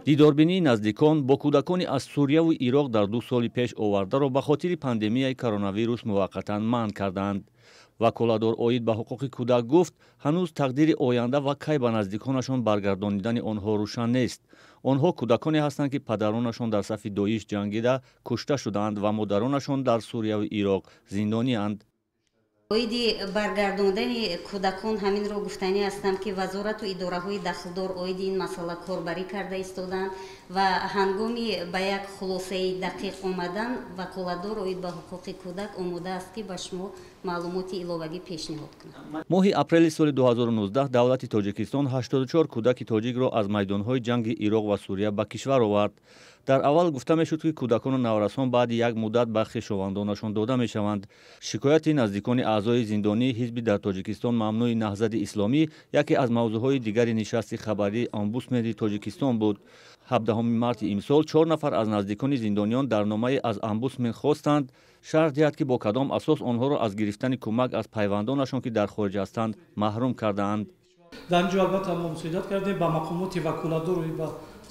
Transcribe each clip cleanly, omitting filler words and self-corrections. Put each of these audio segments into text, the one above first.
Дидорбинии наздикон бо кӯдакони аз Сурияву Ироқ дар 2 соли пеш овардаро ба хотири пандемияи коронавирус муваққатан манъ кардаанд. Ваколатдор оид ба ҳуқуқи кӯдак гуфт, ҳанӯз тақдири оянда ва кай ба наздиконашон баргардонидани онҳо рӯшан нест. Онҳо кӯдаконе ҳастанд, ки падаронашон дар сафи Доиш ҷангида кушта шудаанд ва модаронашон дар Сурияву Ироқ зиндонианд. Оиди баргардондани кӯдакон ҳаминро гуфтанӣ ҳастам, ки вазорату идораҳои дахлдор оиди ин масъала корбарӣ карда истодаанд ва ҳангоми ба як хулосаи дақиқ омадан ваколатдор оид ба ҳуқуқи кӯдак омода аст, ки ба шумо маълумоти иловагӣ пешниҳод кунад. Моҳи апрели соли 2019 давлати Тоҷикистон 84 кӯдаки тоҷикро аз майдонҳои ҷанги Ироқ ва Сурия ба кишвар овард. Дар аввал гуфта мешуд, ки кӯдакону наврасон баъди як муддат ба хешовандонашон дода мешаванд. Шикояти наздикони аъзои зиндонии ҳизби дар Тоҷикистон мамнӯи Наҳзати Исломӣ яке аз мавзӯъҳои дигари нишасти хабарии омбудсмени Тоҷикистон буд. 17 марти имсол чор нафар аз наздикони зиндониён дар номае аз омбудсмен хостанд, шарҳ диҳад, ки бо кадом асос онҳоро аз гирифтани кӯмак аз пайвандонашон, ки дар хориҷ ҳастанд, маҳрум кардаанд. Дар ин ҷо албатта мо мусоидат кардем, ба мақомоти ваколатдор ба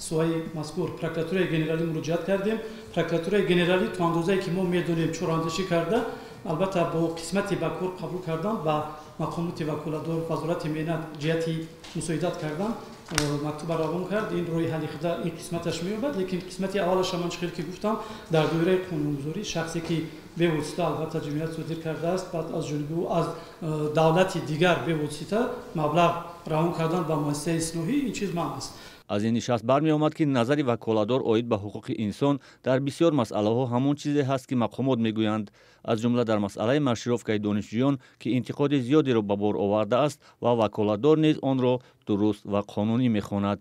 соҳаи мазкур, Прокуратураи генералӣ муроҷиат кардем. Прокуратураи генералӣ то андозае, ки мо медонем, чораандешӣ карда, албатта бо қисмати ба кор қабул кардан ба мақомоти ваколатдор, Вазорати меҳнат ҷиҳати мусоидат кардан мактуба равон кард. Ин роҳи ҳалли худа ин қисматаш меёбад, лекин қисмати аввалаша ман чӣ хел ки гуфтам, дар доираи қонунгузорӣ шахсе, ки бевосита албатта ҷиноят содир кардааст, баъд аз ҷониби ӯ аз давлати дигар бевосита маблағ равон кардан ба муассисаи ислоҳӣ, ин чиз манъ аст. Аз ин нишаст бармеомад, ки назари ваколатдор оид ба ҳуқуқи инсон дар бисёр масъалаҳо ҳамон чизе ҳаст, ки мақомот мегӯянд, аз ҷумла дар масъалаи маршировкаи донишҷӯён, ки интиқоди зиёдеро ба бор овардааст ва ваколатдор низ онро дуруст ва қонунӣ мехонад.